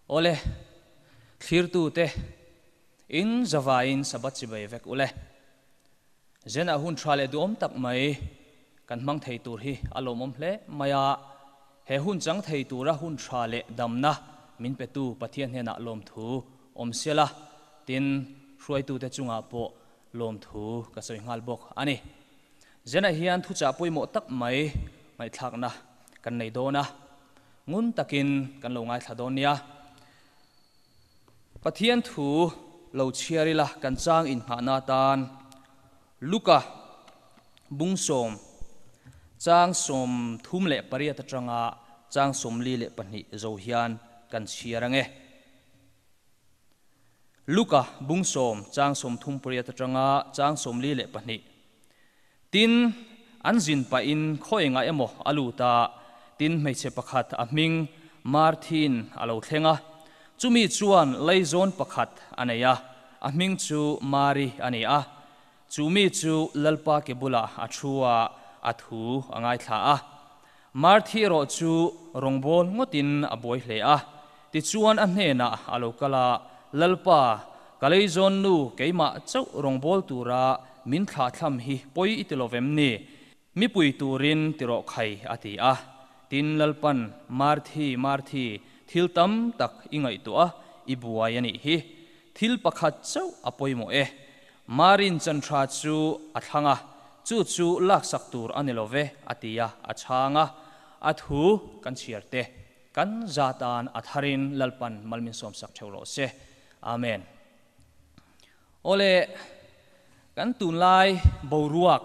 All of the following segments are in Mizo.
Awle, thlirtute, in zavaiin Sabbath chibai vek ule. Zenah hun tha leh duhawm tak mai kan hmang thei tur hi a lawmawm hle mai a, he hun chang thei tura hun tha leh damna min petu Pathian hnenah lawmthu awm sela, tin, hruaitute chungah pawh lawmthu ka sawi nghal bawk a ni. Zenah hian thuchah pawimawh tak mai ngaihthlakna kan nei dawn a, ngun takin kan lo ngaithla dawn nia. Pathian thu lo chhiar ila kan chang inngahna atan Luka bung sawm chang 38 atanga chang 42 zo hian kan chhiar ange. Luka bung sawm chang 38 atanga chang 42. Tin, an zin pahin khaw engah emaw a lut a, tin hmeichhe pakhat a hming Marthin a lo thleng a, chumi chuan leizawn pakhat a nei a, a hming chu Mari a ni a. Chumi chu Lalpa ke bulah a thu a, a thu a ngaithla a. Marthi erawh chu rawngbâwl ngawtin a buai hle a. Tichuan a hnênah a lo kal a, Lalpa, ka leizawn nu keimah chauh rawngbâwl tura min thlahthlam hi pawi i ti lo vem ni? Mipui turin ti rawh khai, a ti a. Tin, Lalpan, Marthi, Marthi, thil tam tak i ngaihtuah a, i buai a nih hi. Thil pakhat chauh a pawimawh e. Marin chanṭha chu a thlang a, chu chu laksak tur a ni lo ve, a ti a, a chhang a. A thu kan chhiar te, kan zatan a tharin Lalpan mal min sawmsak theuh rawh se. Amen. Awle, kan tunlai boruak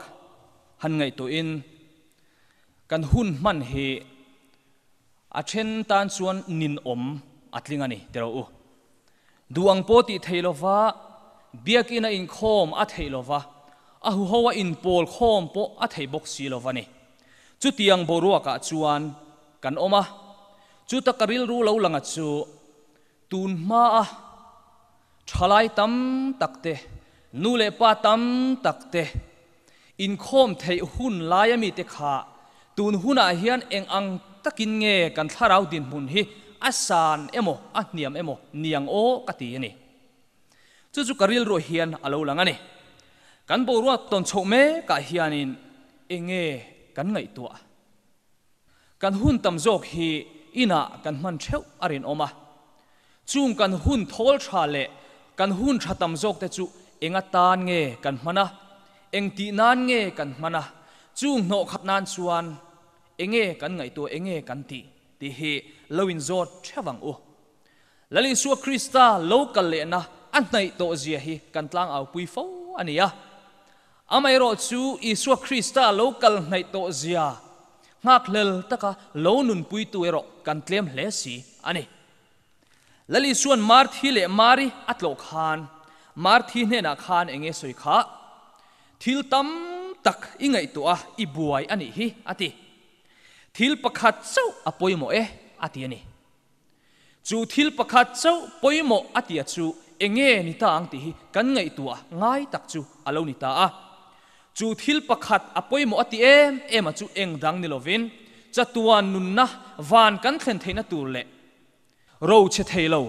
han ngaihtuahin kan hun hman hi a then tan chuan ninawm a tling a ni tiro u. Duh ang pawh tih theih lova, biakinn a inkhawm a theih lova, a huho a inpawl khawm pawh a theih bawk si lova ni. Chutiang boruakah chuan kan awm a, chuta ka rilru lo langa chu tun hmaa thalai tam tak te, nu leh pa tam tak te inkhawm theih hun laia mite kha tun hunah hian eng ang takin nge kan thlarau dinhmun hi a san emaw a hniam emaw niang aw ka ti a ni. Chu chu ka rilruah hian a lo lang a ni. Kan boruak tawn chhoh mekah hianin eng nge kan ngaihtuah? Kan hun tam zawk hi inah kan hman theuh a rinawm a. Chung kan hun thawl tha leh kan hun tha tam zawk te chu eng atan nge kan hman a, eng tih nan nge kan hman a, chung hnawh khat nan chuan eng nge kan ngaihtuah eng nge kan tih tih hi lo inzawt theuh ang u. Lal Isua Krista lo kal lehna a hnaih tawh zia hi kan tlangaupui fo a ni a. Amaherawh chu Isua Krista lo kal hnaih tawh zia nghakhlel taka lo nunpuitu erawh kan tlem hle si a ni. Lal Isua'n Marthi leh Mari a tlawh khan Marthi hnenah khan eng nge sawi kha? Thil tam tak i ngaihtuah a, i buai a nih hi, a ti. Thil pakhat chauh a pawimawh e, a ti a ni. Chu thil pakhat chauh pawimawh a tia chu eng nge ni ta ang tih hi kan ngaihtuah ngai tak chu a lo ni ta a. Chu thil pakhat a pawimawh a ti em em a chu eng dang ni lovin chatuan nunna van kan thlen theihna tur leh ro chhe thei lo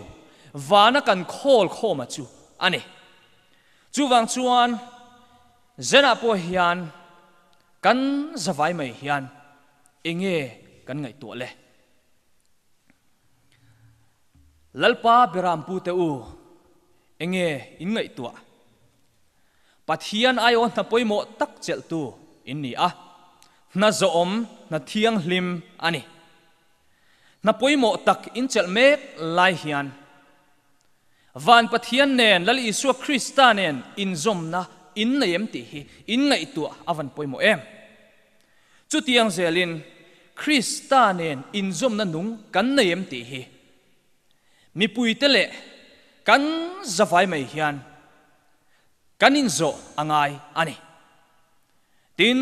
vana kan khawl khawm a chu a ni. Chuvang chuan Zenah pawh hian kan zavai mai hian eng nge kan ngaihtuah le? Lalpa Berampu te u, eng nge in ngaihtuah? Pathian aiawh hna pawimawh tak chelhtu in ni a, hna zawhawm, hna thianghlim a ni. Hna pawimawh tak in chelh mek lai hian Van Pathian nen, Lal Isua Krista nen inzawmna in nei em tih hi in ngaihtuah a van pawimawh em? Chutiang zelin Krista nen inzawmna nung kan nei em tih hi mipuite leh kan zavai mai hian kan inzawh a ngai a ni. Tin,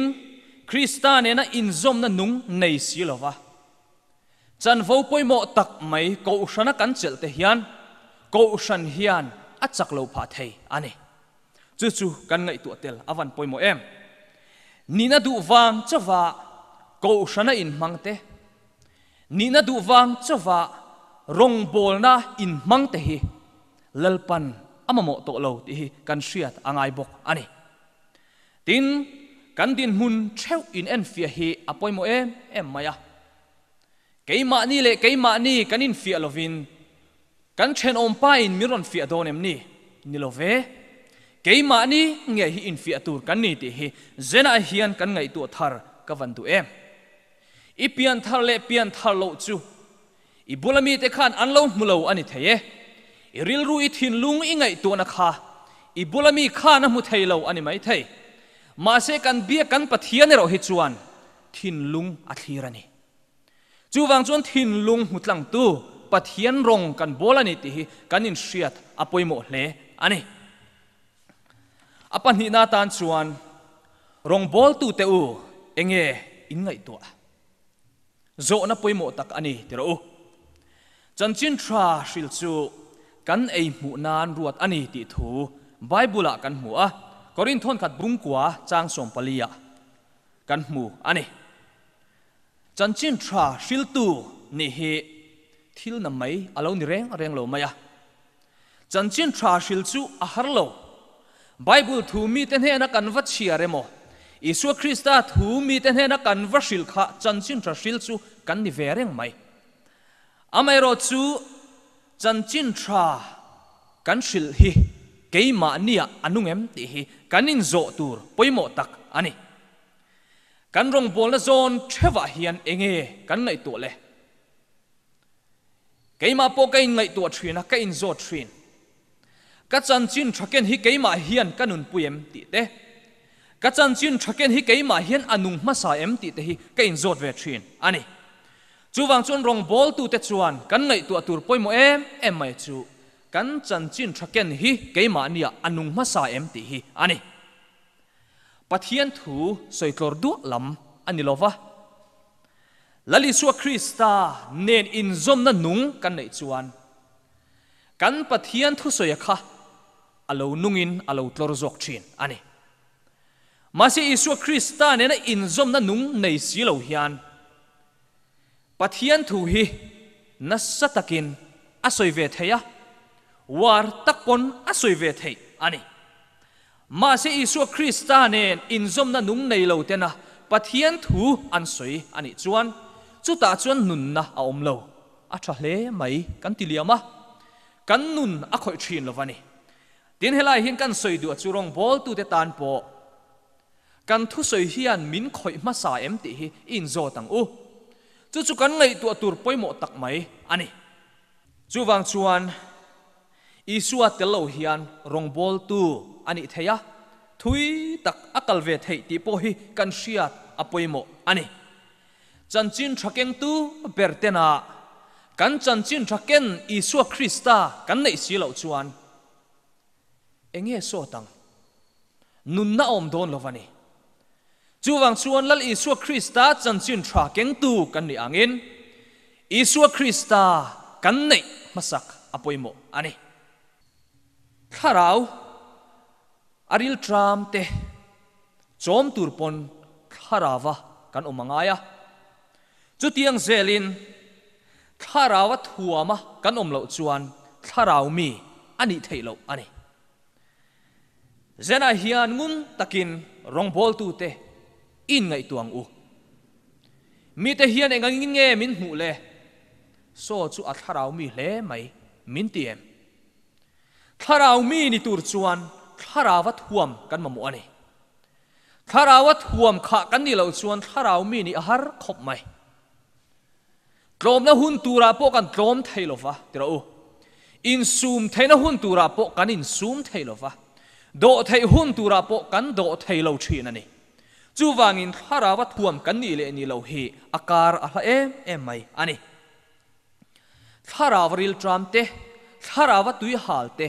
Krista nena inzawmna nung nei si lova chanvo pawimawh tak mai kohhrana kan chelh te hian kohhran hian a chak lo phah thei a ni. Chu chu kan ngaihtuah tel a van pawimawh em? Nihna duh vang chauva kohhrana inhmang te, nihna duh vang chauva rawngbawlna inhmang te hi Lalpan a mamawh tawh lo tih hi kan hriat a ngai bawk a ni. Tin, kan dinhmun theuh in enfiah hi a pawimawh em em mai a. Keimahni leh keimahni kan infiah lovin kan thenawm pain min rawn fiah dawn em ni? Ni lo ve. Keimahni nge hi infiah tur kan ni tih hi Zenah hian kan ngaihtuah thar ka van duh em? I pian thar leh pian thar loh chu i bula mite khan an lo hmu lo a ni thei e. I rilru i thinlung i ngaihtuahna kha i bula mi khan a hmu thei lo a ni mai thei. Mahse kan biak kan Pathian erawh hi chuan thinlung a thlir a ni. Chuvang chuan thinlung hmu tlangtu Pathian rawng kan bawl a ni tih hi kan inhriat a pawimawh hle a ni. A pahnihna atan chuan rawngbawltute u enge in ngaihtuah? Zawhna pawimawh tak a ni ti rawh u. Chanchin tha hril chu kan ei hmuh nan ruat a ni tih thu Bible-ah kan hmu a, Korinth khat bungkua chang 14-ah kan hmu a ni. Chanchin tha hriltu nih hi thil na mai a lo ni reng reng lo mai a. Chanchin tha hril chu a har lo. Bible thu mite hnena kan va chhiar emaw, Isua Krista thu mite hnena kan va hril kha chanchin tha hril chu kan ni ve reng mai. Amaherawhchu chanchin tha kan hrilh hi keimahniah a nung em tih hi kan inzawh tur pawimawh tak a ni. Kan rawngbawlna zawn theuhah hian enge kan ngaihtuah le? Keimah pawh ka inngaihtuah thin a, ka inzawt thin. Ka chanchin tha ken hi keimah hian ka nunpui em tih te, ka chanchin tha ken hi keimah hian a nung hmasa em tih te hi ka inzawt ve thin a ni. Chuvang chuan rawngbawltute chuan kan ngaihtuah tur pawimawh em em mai chu kan chanchin tha ken hi keimahniah a nung hmasa em tih hi a ni. Pathian thu sawi tlawr duah lam a ni lova, Lal Isua Krista nen inzawmna nung kan neih chuan kan Pathian thusawia kha a lo nungin a lo tlawr zawk thin a ni. Mahse Isua Krista nena inzawmna nung nei si lo hian Pathian thu hi nasa takin a sawi ve thei a, uar tak pawn a sawi ve theih a ni. Mahse Isua Krista nen inzawmna nung nei lo tena Pathian thu an sawi a nih chuan chutah chuan nunna a awm lo. A tha hle mai kan ti liam a, kan nun a khawih thin lo va ni. Tin helai hian kan sawi duh a chu rawngbawltute tan pawh kan thusawi hian min khawih hmasa em tih hi i inzawt ang u. Chu chu kan ngaihtuah tur pawimawh tak mai a ni. Chuvang chuan Isua tel lo hian rawngbawltu a nih theih a, thui tak a kal ve theih tih pawh hi kan hriat a pawimawh a ni. Chanchin tha kengtu ber tena kan chanchin tha ken Isua Krista kan neih si loh chuan enge sawt ang? Nunna awm dawn lo va ni. Chuvang chuan Lal Isua Krista chanchin tha kengtu kan nih angin Isua Krista kan neih hmasak a pawimawh a ni. Thlarau a rilṭam te chawm tur pawn thlarauva kan awm a ngai a. Chutiang zelin thlarau a thuama kan awm loh chuan thlarau mi a nih theih loh a ni. Zenah hian ngun takin rawngbawltute i inngaihtuah ang u. Mite hian eng angin nge min hmuh le? Saw chu a thlarau mi hle mai, min ti em? Thlarau mi ni tur chuan thlarau a thuam kan mamawh a ni. Thlarau a thuam khah kan nih loh chuan thlarau mi nih a har khawp mai. Tlawmna hun turah pawh kan tlawm thei lo va, ti rawh u. Insum theihna hun turah pawh kan insum thei lo va, dawh theih hun turah pawh kan dawh thei lo thin a ni. Chuvangin thlarau a thuam kan nih leh nih loh hi a kar a hla em em mai a ni. Thlarau a rilṭam te, thlarau a tui hal te,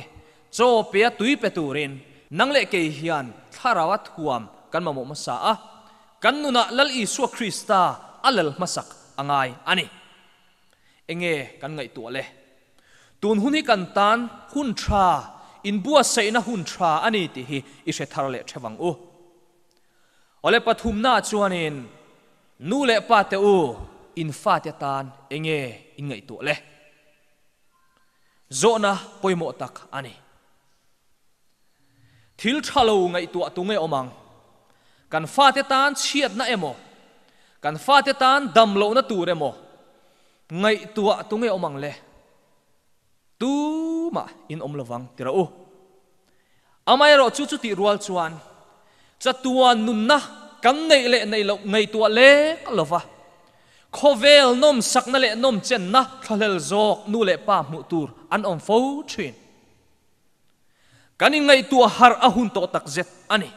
chaw pe a tui pe turin nang leh kei hian thlarau a thuam kan mamawh hmasa a, kan nunah Lal Isua Krista a lal hmasak a ngai a ni. Enge kan ngaihtuah le? Tun hun hi kan tan hun tha, inbuatsaihna hun tha a ni tih hi i hre thar leh theuh ang u. Awle pathumna chuanin nu leh pa te u in fate tan enge in ngaihtuah le? Zawhna pawimawh tak a ni. Thil tha lo ngaihtuah tu nge awm ang? Kan fate tan chhiatna emaw, kan fate tan dam lohna tur emaw ngaihtuah tu nge awm ang le? Tumah in awm lovang ti rawh u. Amaherawh chu chutih rual chuan chatuan nunna kan neih leh neih loh ngaihtuah lek lova khawvel nawmsakna leh nawmchenna thlahlel zawk nu leh pa hmuh tur an awm fo thin. Kan inngaihtuah harh a hun tawh takzet a ni.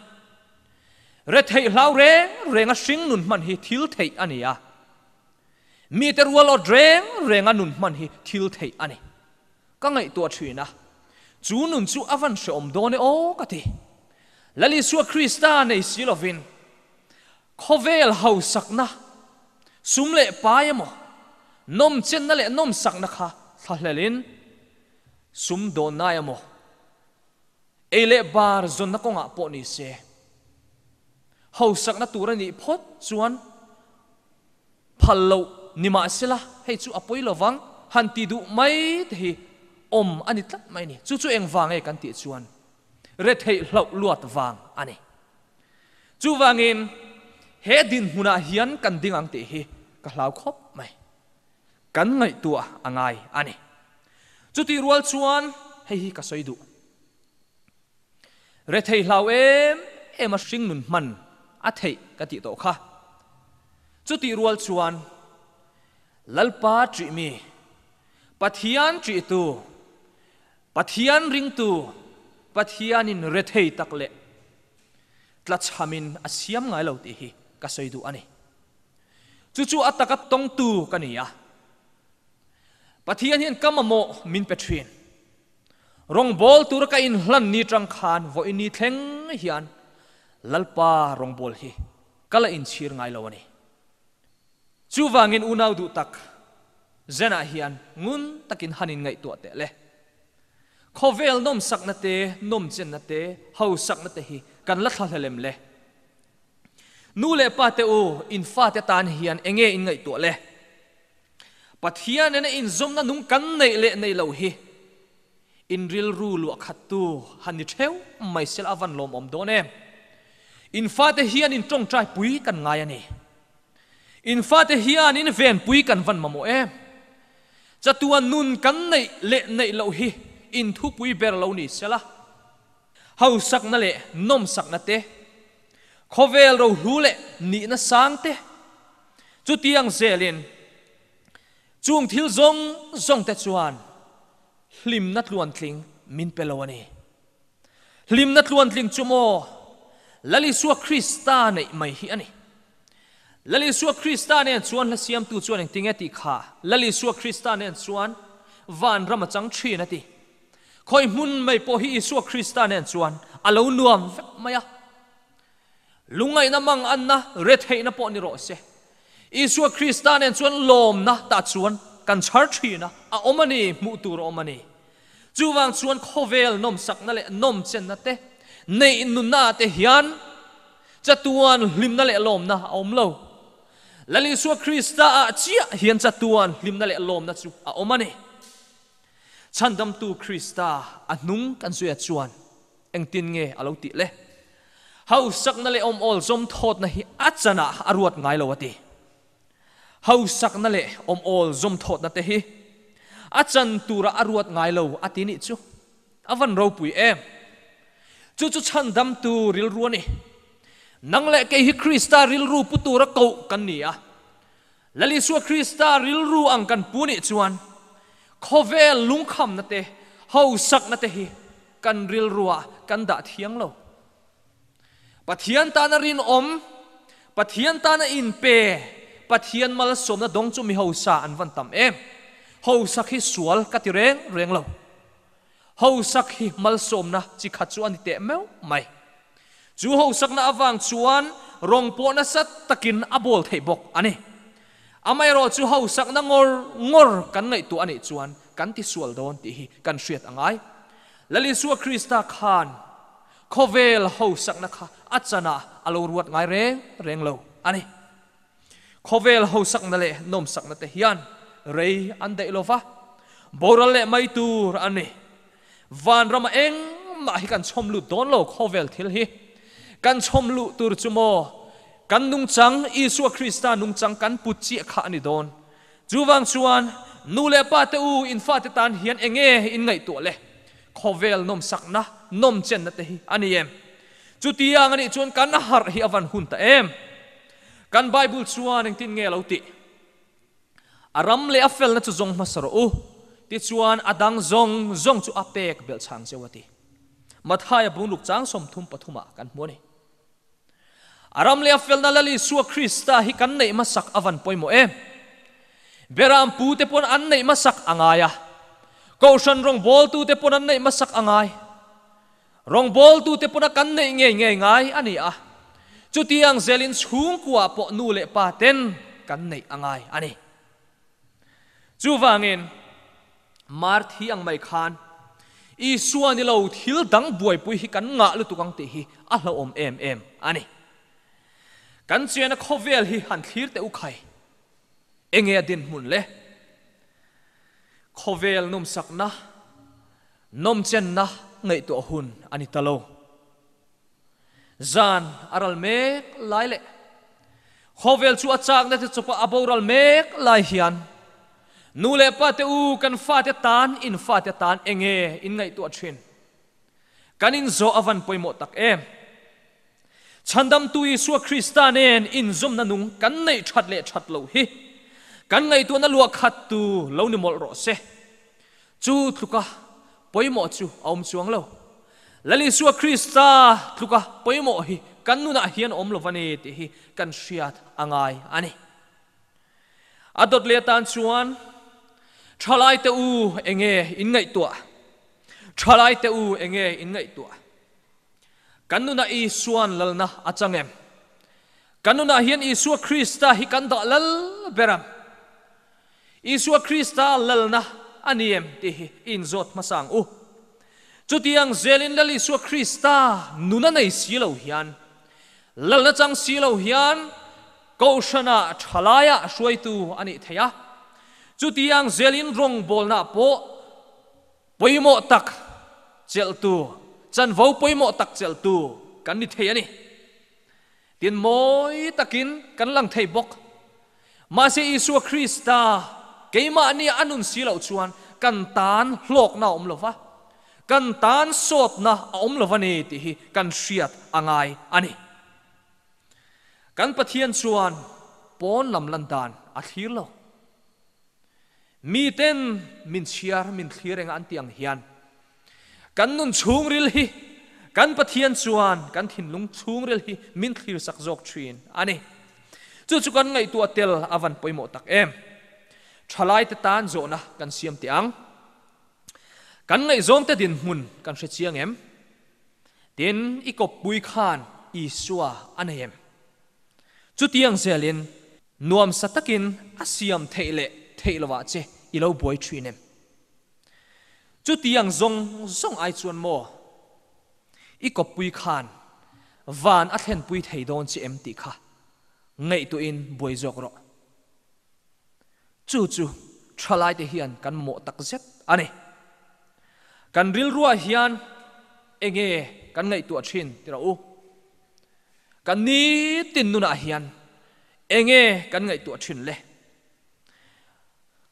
Retheih hlau reng renga hring nun hman hi thil theih a ni a. Mite rual awt reng renga nun hman hi thil theih a ni. Ka ngaihtuah thin a, chu nun chu a van hreawm dawn e aw ka ti. Lal Isua Krista nei si lovin khawvel hausakna, sum leh pai emaw, nawmchenna leh nawmsakna kha thlahlelin sum dawnna emaw, ei leh bar zawnna kawngah pawh ni se, hausakna tur a nih phawt chuan Phal loh ni mahsela hei chu a pawi lovang han ti duh mai te hi awm a ni tlat mai ni. Chu chu eng vang nge kan tih chuan retheih hlauh luat vang a ni. Chuvangin he dinhmunah hian kan ding ang tih hi ka hlau khawp mai. Kan ngaihtuah a ngai a ni. Chutih rual chuan hei hi ka sawi duh. Rethei hlau em em a hring nun hman a theih ka tih tawh kha. Chutih rual chuan Lalpa ṭih mi, Pathian ṭihtu, Pathian ringtu, Pathianin rethei tak leh tlachhamin a siam ngai lo tih hi ka sawi duh a ni. Chu chu a taka tawngtu ka ni a. Pathian hian ka mamawh min pe ṭhin. Rawngbawl tura ka inhlan ni tang khan vawiin thleng hian Lalpa rawngbawl hi ka la inchhir ngai lo a ni. Chuvangin unau duh tak Zenah hian ngun takin han inngaihtuah teh le. Khawvel nawmsakna te, nawmchenna te, hausakna te hi kan la thlahlel em le? Nu leh pa te u, in fate tan hian enge inngaihtuah le? Pathian nena inzawmna nung kan neih leh neih loh hi in rilru luah khattu han ni theu mai sela a van lawmawm dawn em? In fate hian in tawngtai pui kan ngai a ni. In fate hian in venpui kan van mamawh em? Chatuan nun kan neih leh neih loh hi in thupui ber lo ni sela, hausakna leh nawmsakna te, khawvel rohlu leh nihna sang te, Chutiang zelin chung thil zawng zawng te chuan hlimna tluantling min pe lo a ni. Hlimna tluantling chu maw Lal Isua Krista neih mai hi a ni. Lal Isua Krista nen chuan hla siamtu chuan engtinge tih kha Lal Isua Krista nen chuan vanram a chang thin a ti. Khawi hmun mai pawh hi Isua Krista nen chuan a lo nuam vek mai a. Lungngaihna mang anna retheihna pawh ni rawh se. Isua Krista nen chuan lawmna tah chuan kan chhar thin a, a awm a ni, hmuh tur a awm a ni. Chuvang chuan khawvel nawmsakna leh nawmchenna te, neih nunna ah te hian chatuan hlimna leh lawmna a awm lo. Lal Isua Krista ah chiah hian chatuan hlimna leh lawmna chu a awm a ni. Chhandamtu Krista a hnung kan zuia chuan Engtin nge a lo tih le? Hausakna leh awm awl zawm thawtna hi a chanah a ruat ngai lo a ti. Hausakna leh awm awl zawm thawtna te hi a chan turah a ruat ngai lo a ti nih chu. A van ropui em! Chu chu chhandamtu rilru a ni. Nang leh kei hi Krista rilru pu tura koh kan ni a. Lal Isua Krista rilru ang kan pu nih chuan khawvel lungkhamna te, hausakna te hi kan rilruah kan dah thiang lo. Pathian tana rinawm, Pathian tana inpe, Pathian malsawmna dawng chu mi hausa an van tam em. Hausak hi sual ka ti reng reng lo. Hausak hi malsawmna chi khat chu a ni teh meuh mai. Chu hausakna avang chuan rawng pawh nasa takin a bawl theih bawk a ni. Amaherawh chu hausakna ngawr ngawr kan ngaihtuah a nih chuan kan tisual dawn tih hi kan hriat a ngai. Lal Isua Krista khan khawvel hausakna kha a chanah a lo ruat ngai reng reng lo a ni. Khawvel hausakna leh nawmsakna te hian rei an daih lo va. Boral leh mai tur a ni. Vanrama engmah hi kan chhawm lut dawn lo khawvel thil hi. Kan chhawm luh tur chu maw kan nungchang Isua Krista nungchang kan put chiah kha a ni dawn. Chuvang chuan nu leh pa te u in fate tan hian enge in ngaihtuah le? Khawvel nawmsakna, nawmchenna te hi a ni em? Chutiang a nih chuan kan harh hi a van hun ta em? Kan Bible chuan engtin nge a lo tih? A ram leh a felna chu zawng hmasa rawh u, tichuan a dang zawng zawng chu a pek belh chhang cheu a ti. Mathaia bungruk chang 33 ah kan hmu a ni. A ram leh a felna Lal Isua Krista hi kan neih hmasak a van pawimawh em? Beram pu te pawn an neih hmasak a ngai a, Kohhran rawngbawltu te pawn an neih hmasak a ngai. Rawngbawltu te pawn a kan neih ngei ngei ngai a ni a, chutiang zelin chhungkua pawh nu leh pa ten kan neih a ngai a ni. Chuvangin, Marthi ang mai khan Isua ni lo thil dang buaipui hi kan ngah lutuk ang tih hi a hlauhawm em em a ni. Kan chiana khawvel hi han thlir teh u khai. Enge a dinhmun le? Khawvel nawmsakna, nawmchenna ngaihtuah hun a ni ta lo. Zan a ral mek lai leh khawvel chu a chakna te chawpa a boral mek lai hian nu leh pa te u kan fate tan in fate tan enge in ngaihtuah thin? Kan inzawh a van pawimawh tak em? Chhandamtu Isua Krista nen inzawmna nung kan neih that leh that loh hi kan ngaihtuahna luah khat tu lo ni mawlh rawh se. Chu tluka pawimawh chu a awm chuang lo. Lal Isua Krista tluka pawimawh hi kan nunah hian awm lo va ni tih hi kan hriat a ngai a ni. A dawt leh atan chuan Thalaite u enge in ngaihtuah? Thalaite u enge in ngaihtuah? Kan nunah Isua'n lalna a chang em? Kan nunah hian Isua Krista hi kan dah lal ber ang. Isua Krista lalna a ni em tih hi i inzawt hmasa ang u. Chutiang zelin Lal Isua Krista nun a nei si lo hian, lalna chang si lo hian Kohhranah thalaiah hruaitu a nih theih a. Chutiang zelin rawngbawlna pawh pawimawh tak chelhtu, chanvo pawimawh tak chelhtu kan ni thei a ni. Tin mawi takin kan lang thei bawk. Mahse Isua Krista keimahni a nun si loh chuan kan tan hlawkna a awm lo va, kan tan sawtna a awm lo va ni tih hi kan hriat a ngai a ni. Kan Pathian chuan pawn lam lan dan a thlir lo. Miten min chhiar min thlir enga an tih ang hian Kan nun chhungril hi kan Pathian chuan kan thinlung chhungril hi min thlirsak zawk thin a ni. Chu chu kan ngaihtuah tel a van pawimawh tak em. Thalaite tan zawhna kan siam teh ang. Kan ngaihzawngte dinhmun kan hre chiang em? Tin, i kawppui khan Isua a nei em? Chutiang zelin nuamsa takin a siam theih leh theih lovah che i lo buai thin em? Chutiang zawng zawng ai chuan maw i kawppui khan van a thlenpui thei dawn che em tih kha ngaihtuahin buai zawk rawh. Chu chu thalaite hian kan mawh tak zet a ni. Kan rilruah hian enge kan ngaihtuah thin ti rawh u. Kan nitin nunah hian enge kan ngaihtuah thin le?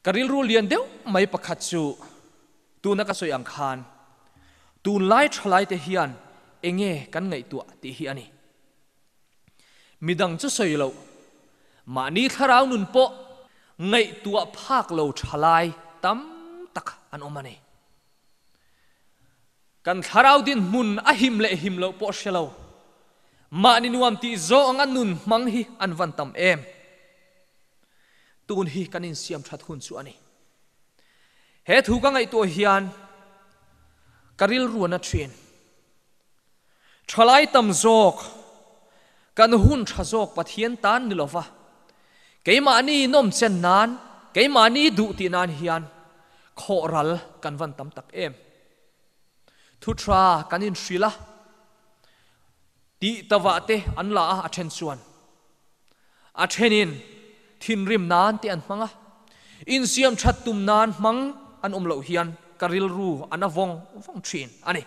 Ka rilru lian deuh mai pakhat chu tuna ka sawi ang khan tunlai thalaite hian enge kan ngaihtuah tih hi a ni. Midang chu sawi loh, mahni thlarau nun pawh ngaihtuah phak lo thalai tam tak an awm a ni. Kan thlarau dinhmun a him leh him loh pawh hre lo, mahni nuam tih zawng anga nun hmang hi an van tam em? Tun hi kan insiam that hun chu a ni. He thu ka ngaihtuah hian ka rilru a na thin. Thalai tam zawk, kan hun tha zawk Pathian tan ni lova, keimahni nawmchen nan, keimahni duh tih nan hian khawhral kan van tam tak em. Thu tha kan inhrilh a, tih tavah te an la a, a then chuan. A thenin thinrim nan te an hmang a, insiam that tum nan hmang an awm loh hian ka rilru a na vawng vawng thin a ni.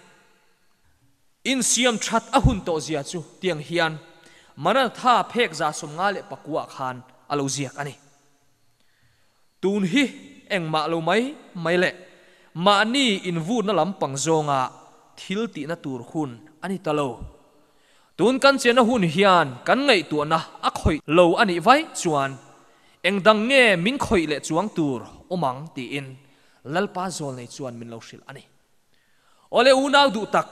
Insiam that a hun tawh zia chu tiang hian Maranatha phek 59 khan a lo ziak a ni. Tun hi engmah lo mai mai leh mahni invutna lampang zawnga thil tihna tur hun a ni ta lo. Tun kan chenna hun hian kan ngaihtuahna a khawih lo a nih vaih chuan eng dang nge min khawih leh chuang tur awm ang tiin Lalpa Zawlnei chuan min lo hrilh a ni. Awle unau duh tak,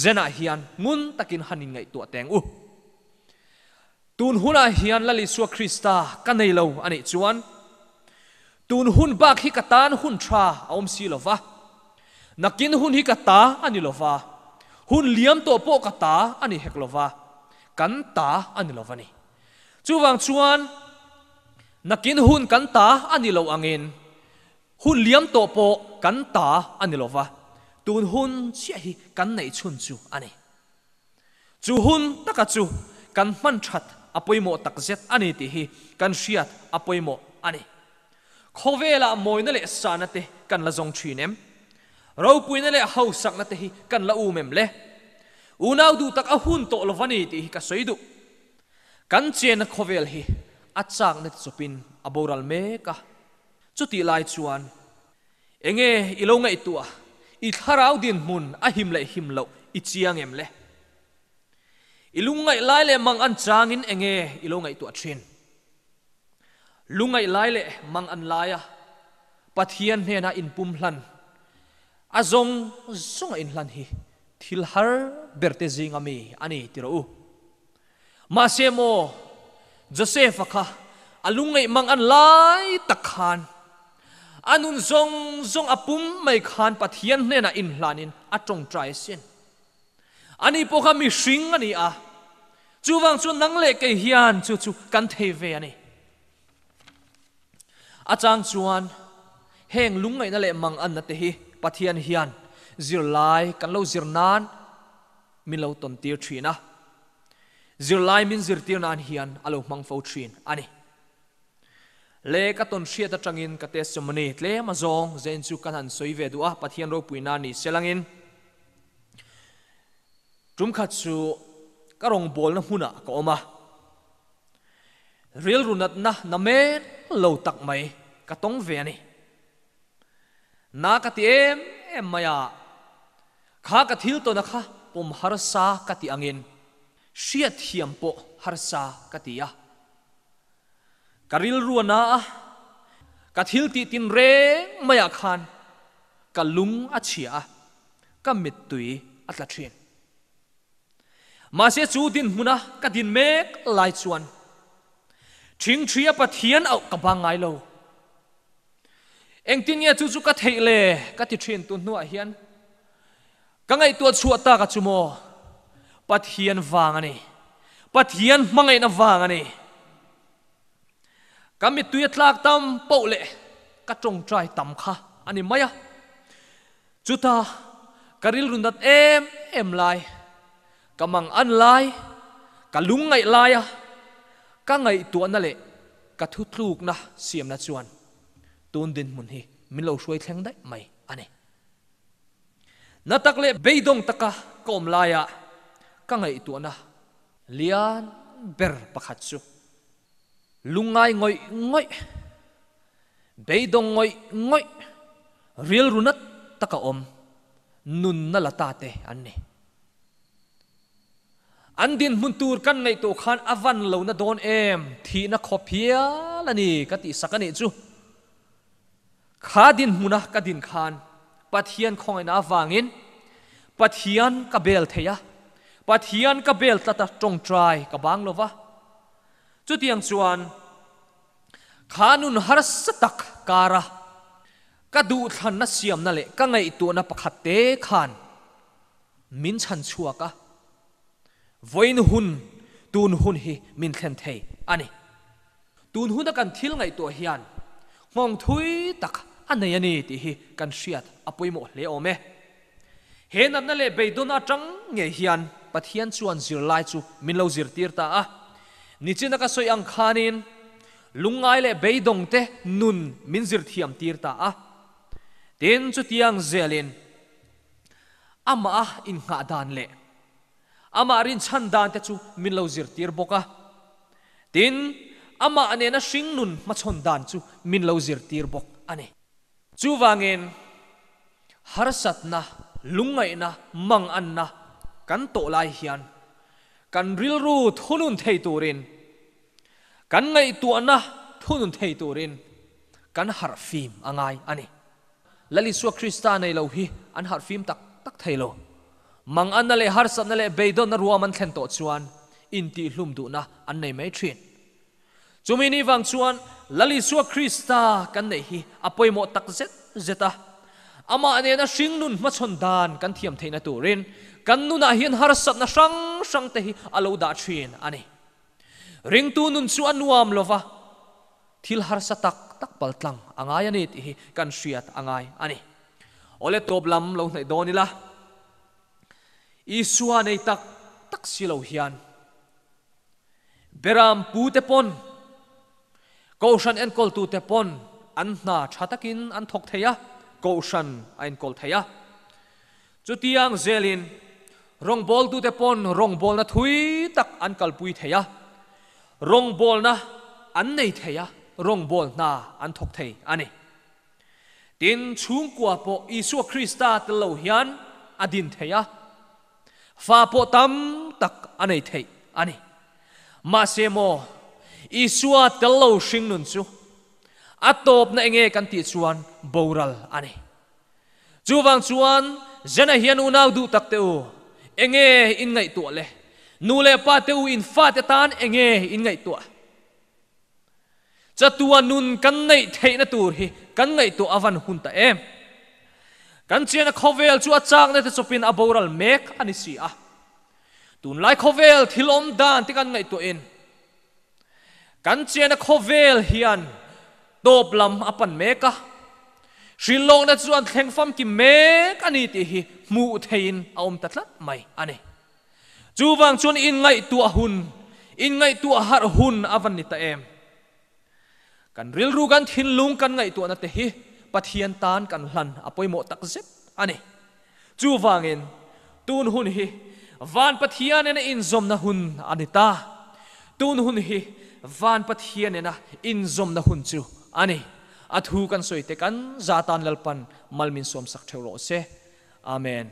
Zenah hian ngun takin han inngaihtuah teng u. Tun hunah hian Lal Isua Krista ka nei lo a nih chuan, tun hun bak hi ka tan hun tha a awm si lo va, nakin hun hi ka ta a ni lo va, hun liam tawh pawh ka ta a ni hek lo va, kan ta a ni lo va ni. Chuvang chuan, nakin hun kan ta a ni lo angin, hun liam tawh pawh kan ta a ni lo va, tun hun chiah hi kan neih chhun chu a ni. Chu hun taka chu kan hman that a pawimawh takzet a ni tih hi kan hriat a pawimawh a ni. Khawvelah mawina leh sahna te kan la zawng thin em? Ropuina leh hausakna te hi kan la um em le? Unau duh tak a hun tawh lo va ni tih hi ka sawi duh. Kan chenna khawvel hi a chakna ti chawpin a boral mek a. Chutih lai chuan Enge i lo ngaihtuah? I thlarau dinhmun a him leh him loh i chiang em le? I lungngaih lai leh mang an changin enge i lo ngaihtuah thin? Lungngaih lai leh mang an laia Pathian hnena inpum hlan, a zawng zawnga inhlan hi thil har berte zinga mi a ni ti rawh u. Mahse maw, Joseph-a kha a lungngaih mang an lai tak khan, a nun zawng zawng a pum mai khan Pathian hnenah inhlanin a tawngtai asin. Ani pawh kha mihring a ni a, chuvang chuan nang leh kei hian chu chu kan thei ve a ni. A chang chuan heng lungngaihna leh mang anna te hi Pathian hian zirlai kan lo zir nan min lo tawn tir thin a, zirlai min zirtir nan hian a lo hmang fo thin a ni. Le ka tawn hriat atangin ka testimony tlem a zawng zen chu kan han sawi ve duh a, Pathian ropuina ni selangin tum khat chu ka rawngbawlna hmunah ka awm a, rilru natna namen lo tak mai ka tawng ve a ni. Na ka ti em em mai a, Kha ka thil tawna kha pawm harsa ka ti angin hriatthiam pawh harsa ka ti a. Ka rilru a na a, ka thil tih tin reng maiah khan ka lung a chhia a, ka mittui a tla thin. Mahse chu dinhmuna ka din mek lai chuan Thingthria Pathian auh ka bang ngai lo. Engtin nge chu chu ka theih le ka ti thin tun hnuah hian ka ngaihtuah chhuah tak a chu maw Pathian vang a ni Pathian hmangaihna vang a ni ka mittui a tlak tam poh leh ka tawngtai tam kha a ni mai a chuta ka rilru nat em em lai ka mang an lai ka lung ngaih lai a ka ngaihtuahna leh Ka thutlukna siamna chuan tun dinhmun hi min lo hruai thleng daih mai a ni. Na tak leh beidawng taka ka awm laia ka ngaihtuahna lian ber pakhat chu lungngai ngawih ngawih, beidawng ngawih ngawih, rilru nat taka awm nunna la ta te an ni. An dinhmun tur kan ngaihtuah khan a van lo na dawn em, thihna khawp hial a ni ka tih sak a nih chu. Kha dinhmuna ka din khan Pathian khawngaihna avangin Pathian ka bel thei a, Pathian ka bel tlat a tawngtai ka bang lo va. Chutiang chuan kha nun harsa tak kara ka duhthlanna siamna leh ka ngaihtuahna pakhat te khan Min chhan chhuak a, vawiin hun, tun hun hi min thlen thei a ni. Tun huna kan thil ngaihtuah hian nghawng thui tak a nei a ni tih hi kan hriat a pawimawh hle awm e. He natna leh beidawn atang ngei hian Pathian chuan zirlai chu min lo zirtir ta a. Nichina ka sawi ang khanin lungngai leh beidawngte nun min zirthiam tir ta a. Tin, chutiang zelin amah a innghah dan leh amah rinchhan dan te chu min lo zirtir bawk a. Tin, amah nena hringnun hmachhawn dan chu min lo zirtir bawk a ni. Chuvangin, harsatna, lungngaihna, manganna kan tawh lai hian kan rilru thunun thei turin, kan ngaihtuahna thunun thei turin kan harh fim a ngai a ni. Lal Isua Krista nei lo hi an harh fim tak tak thei lo. Manganna leh harsatna leh beidawnna ruam an thlen tawh chuan intihhlum duhna an nei mai thin. Chumi ni vang chuan Lal Isua Krista kan neih hi a pawimawh tak zet zet a. Amah nena hringnun hmachhawn dan kan thiam theihna turin kan nunah hian harsatna hrang hrang te hi a lo dah thin a ni. Ringtu nun chu a nuam lova, thil harsa tak tak paltlang a ngai a ni tih hi kan hriat a ngai a ni. Awle tawp lam lo hnaih dawn ila, Isua nei tak tak si lo hian Beram pute pawn, Kohhran enkawltute pawn an hna tha takin an thawk thei a, Kohhran a enkawl thei a. Chutiang zelin rawngbawltute pawn rawngbawlna thui tak an kalpui thei a, rawngbawlna an nei thei a, rawngbawlna an thawk thei a ni. Tin, chhungkua pawh Isua Krista tel lo hian a din thei a. Fa pawh tam tak a nei theih a ni. Mahse maw, Isua tel lo hringnun chu a tawpna enge kan tih chuan boral a ni. Chuvang chuan Zena hian unau duh tak te u, enge in ngaihtuah le? Nu leh pa te u in fate tan enge in ngaihtuah? Chatua nun kan neih theihna tur hi kan ngaihtuah a van hun ta em? Kan chiana khawvel chu a chakna te chawpin a boral mek a ni si a. Tunlai khawvel thil awm dan te kan ngaihtuahin kan chiana khawvel hian tawp lam a pan mek a, hrilhlawkna chu an thleng famkim mek a ni tih hi hmuh theihin a awm ta tlat mai a ni. Chuvang chuan inngaihtuah hun, inngaihtuah harh hun a van ni ta em? Kan rilru, kan thinlung, kan ngaihtuahna te hi Pathian tan kan hlan a pawimawh tak zet a ni. Chuvangin tun hun hi Van Pathian nena inzawmna hun a ni ta. Tun hun hi Van Pathian nena inzawmna hun chu a ni. A thu kan sawi te kan za tan Lalpan mal min sawmsak theuh rawh se. Amen.